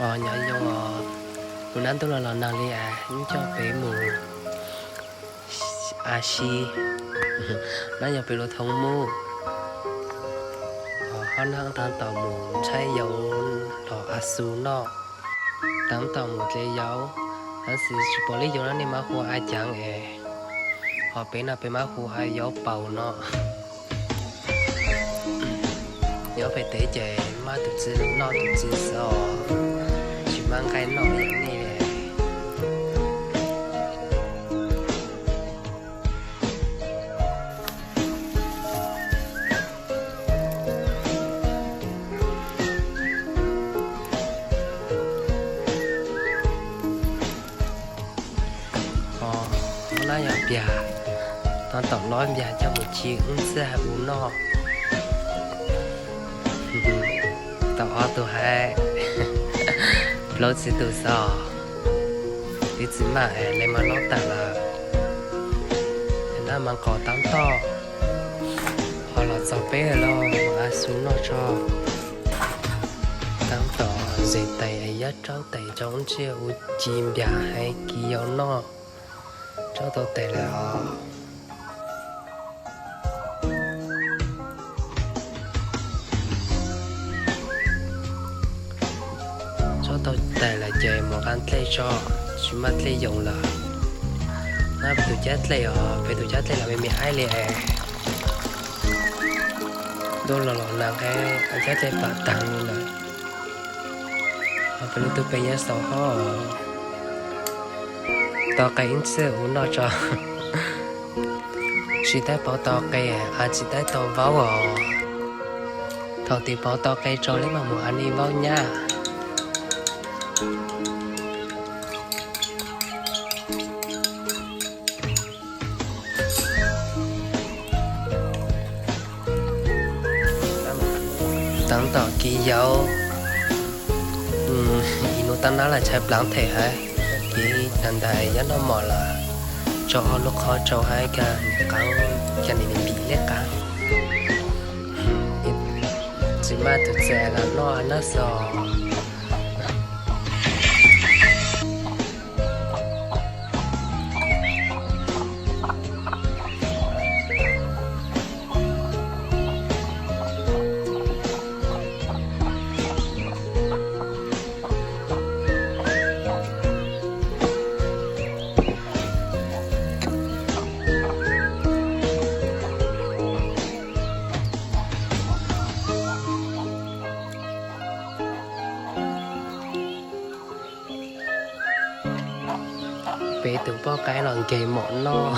Os nyob zoo, kuv nab ntuj los los nag li es wb coj peb mus a si, nab yog peb lub thoob mub. Ho nab tab tom mus ntshai yau los a xu noj, tab tom mus dle yau, tab sis tsis pom li yau no nej mas hu a cav es, ho peb no peb mas hu a yau paus no. Nyob pem teb ces maj tus txiv noj tus txiv xwb os, tsis maj nqaij noj yam nej li. Ho nab yog npias, no tom lob npias coj mus ci wb txij hais u noj. Tau ob tug hais, plaub txhiab tus xwb os. Twb txiv maj es le mas noj tag lawm. Nab mas nqos tab tom, ho los txog peb lawm los mus a xu noj tso. Tab tom zes tais yab tsaub tais tso ub ntsej u ci npias hais kiv yau noj, tsaub tau tais lawm os. Tsaub tau tais lawm ces mus nqa dlej tso, tsis maj dlej yoos lawm. Nab peb tus cab dlej os, peb tus cab dlej los me me aib li es, ntuj los los nag es cab dlej plam tag li lawm. Ho peb lub tug peb nyob saum hov, tos qe ib txhij u noj tso. Tsis taib pauv tos qe, a tsis taib tau vaub os. Thaum twg pauv tos qe tso li mas mus a ni vaub nyab. Tab tom kiv yau, ib hnub tab nab los tshaib plab them hais, kiv tag ntawd yab noj mov lawm, tso ob lub qhov tsau hais kag nim qab, kag nim npim liab qab. Tsis maj tus txiv los noj nab xwb os. Peb tus poj qaib los nkeeg mom noj.